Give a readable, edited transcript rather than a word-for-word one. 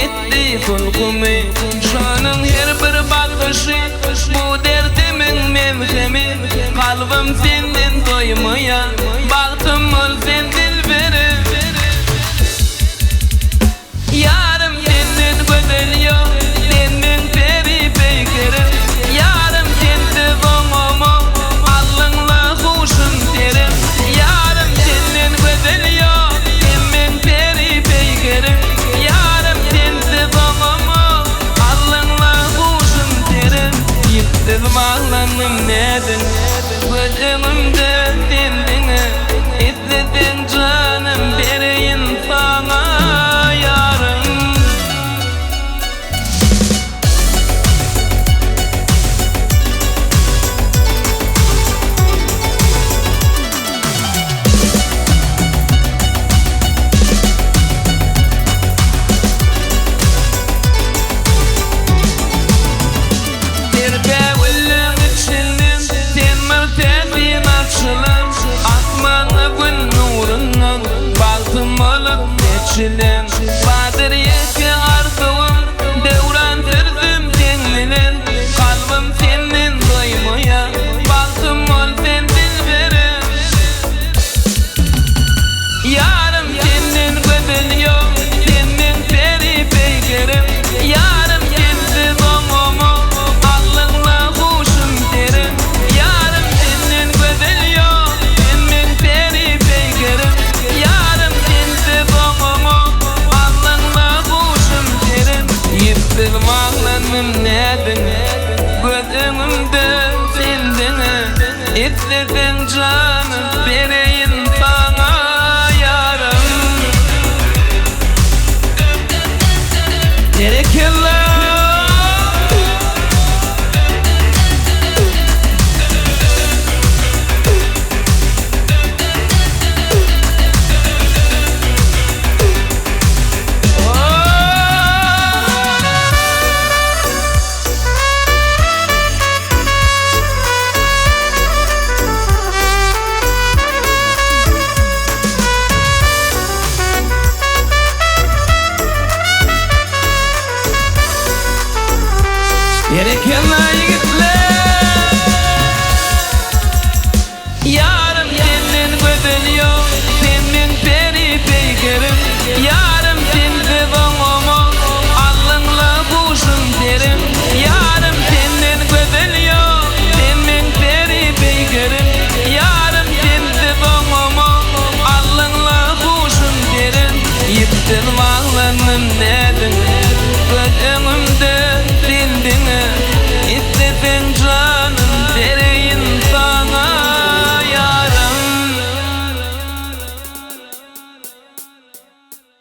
etdi sulhumy. Şonuň her bir bakyşy bu derdimiň melhemi. Kalbym senden doýmaýar, bagtym bol sen dilberim. Ýarym senden gözel ýok, sen meň peri peýkerim. Ýarym sensiz oňamok, aldyňla huşum serim. Ýarym senden gözel ýok, sen meň peri peýkerim. Ýarym sensiz oňamok, aldyňla huşum serim. Ýüpsüz baglandym nädiň, göz öňümde sen diňe. Isleseň janym bereýin saňa ýarym. Serpägülleň içinden sen bir täsin açylan, Asmanda Gün nurundan bagtym bolup seçilen. Bardyr ýeke arzuwym, döwran sürsem seň bilen, Kalbym senden doýmaýar, bagtym bol sen dilberim. Ýarym senden gözel ýok, sen meň peri peýkerim. Ýarym sensiz oňamok, aklyňla huşum serim. Ýarym senden gözel ýok, sen meň peri peýkerim. Ýarym sensiz oňamok, aklyňla huşum serim. Ýüpsüz baglandym näziň, göz öňümde sen diňe. Isleseň janym bereýin saňa ýarym. Berekella! Berekella ýigit!